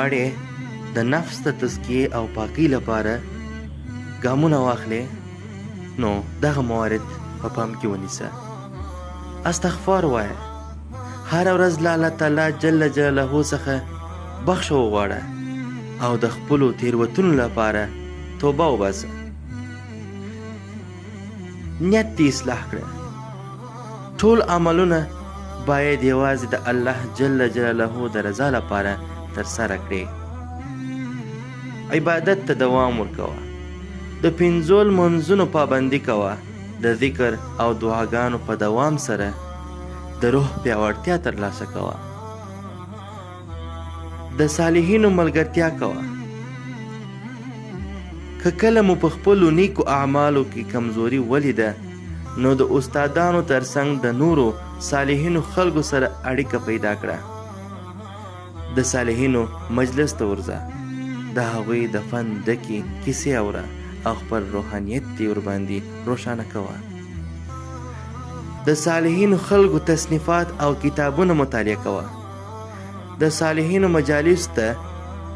غواړې د نفس د تزکیې او پاکۍ لپاره ګامونه واخلې، نو دغه موارد په پام کې ونیسه. استغفار وایه، هره ورځ له الله تعالی جل جلاله څخه بخښه وغواړه او د خپلو تېروتنو لپاره توبه وباسه. نیت دې اصلاح کړه. ټول عملونه باید یوازې د الله جل جلاله د رضا لپاره ترسره کړې. عبادت ته دوام ورکوه. د پنځو لمونځونو پابندي کوه. د ذکر او دعاګانو په دوام سره د روح پیاوړتیا ترلاسه کوه. د صالحینو ملګرتیا کوه. که کله مو په خپلو نیکو اعمالو کې کمزوري ولیده، نو د استادانو ترڅنګ د نورو صالحینو خلکو سره اړیکه پیدا کړه. د صالحینو مجلس ته ورځه، د هغوی د فن ډکې کیسې اوره او خپل روحانیت دې ورباندې روښانه کوه. د صالحینو خلکو تصنیفات او کتابونه مطالعه کوه. د صالحینو مجالس ته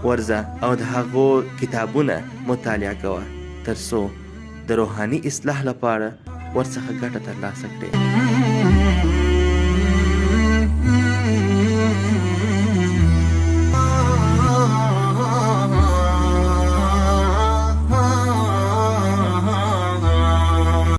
ورځه او د هغو کتابونه مطالعه کوه، تر څو د روحاني اصلاح لپاره ورڅخه ګټه ترلاسه کړې.